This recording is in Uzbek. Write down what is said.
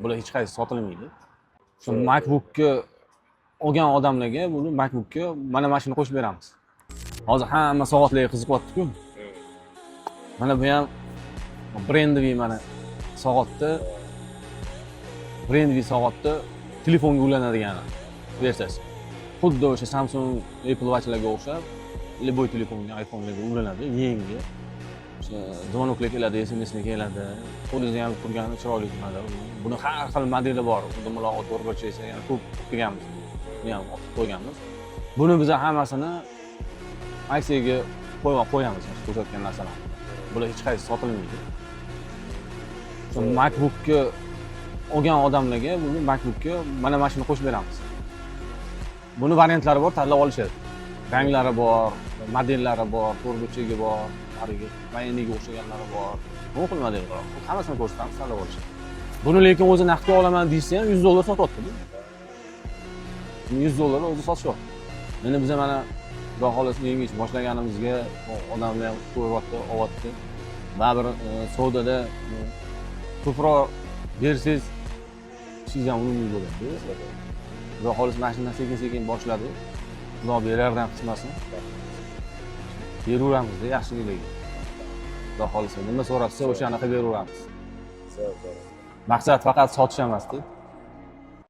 Bular hech qaysi sotilmaydi. Shu MacBookka olgan odamlarga buni, MacBookka mana shuni qo'shib beramiz. Hozir hamma soatlarga qiziqyapti-ku. Mana bu ham брендовый, mana soatda, брендовый soatda telefonga ulanadigan versiyasi. Xuddi o'sha Samsung, Apple Watchlarga o'xshab, любой telefonga, iPhonelarga ulanadi, yangi. O'sha звонок lar keladi, SMSlar keladi. Qo'lingizda ham turgani chiroyli turadi. Buni har xil modeli bor. Dumaloq, to'rtburchak esa ham ko'p qilganmiz. Buni ham olib qo'yganmiz. Buni biz hammasini aksiyaga qo'yamiz, shu ko'rsatgan narsalarni. Bular hech qaysi sotilmaydi. Shu MacBookka olgan odamlarga buni, MacBookka mana shuni qo'shib beramiz. Buni variantlari bor, tanlab olishadi. Ranglari bor, modellari bor, to'rtburchagi bor, haligi военный ga o'xshaganlari bor. Bu xil model bor. Hammasini ko'rsatamiz, tanlab olishadi. Buni lekin o'zi naqdga olaman deyishsa ham 100 dollar sotyapti. 100 dollar o'zi sotishyapti. Endi biza mana, Xudo xohlasa, yangi ish boshlaganimizga odamlar ham ko'ryapti, olyapti. Baribir savdoda ko'proq bersangiz, ishingiz ham unumli bo'ladi. Xudo xohlasa, mana shundan sekin sekin boshladi. Xudo berardan qismasin. Beraveramizda yaxshiliklarga. Xudo xohlasa, nima so'ratsa, o'shani qilib beraveramiz. Zo'r, zo'r. Maqsad faqat sotish emasda.